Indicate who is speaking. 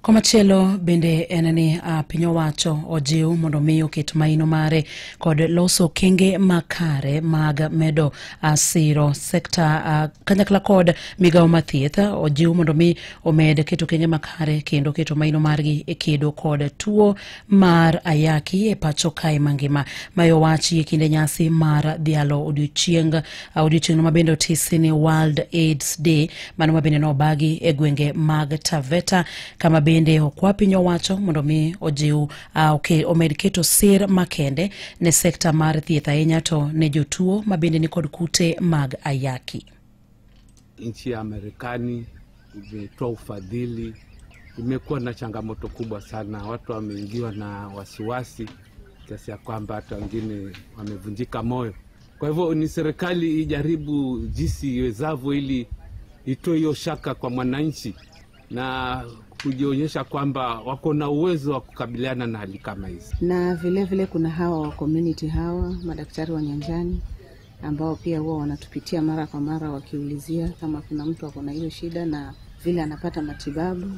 Speaker 1: Komachielo bende en ni piny owacho ojiw mondo mi oket maino mare kod loso okenge makare mag medo siro sekta kanyakla kod migawo mar thieth. Ojiw mondo mi omed keto okenge makare kendo keto maino margi e kedo kod tuo mar ayaki e pacho kae mangima. Mae owachi e kinde nyasi mar dhialo odiochieng' odiochieng' ma bende otisi ni World AIDS Day, mano ma bende nobagi e gwenge mag Taveta, kama bende okwa piny owacho mondo mi ojiw omed keto sir makende ne sekta mar thieth, ahinya to ne jotuo ma bende nikod kute mag ayaki.
Speaker 2: Nchi ya Marekani imetoa ufadhili, imekuwa na changamoto kubwa sana. Watu wameingiwa na wasiwasi kiasi ya kwamba hata wengine wamevunjika moyo. Kwa hivyo ni serikali ijaribu jinsi iwezavyo ili itoe hiyo shaka kwa mwananchi na kujionyesha kwamba wako na uwezo wa kukabiliana na hali kama hizi.
Speaker 3: Na vile vile kuna hawa wa community, hawa madaktari wa nyanjani ambao pia huwa wanatupitia mara kwa mara wakiulizia kama kuna mtu ako na hiyo shida na vile anapata matibabu.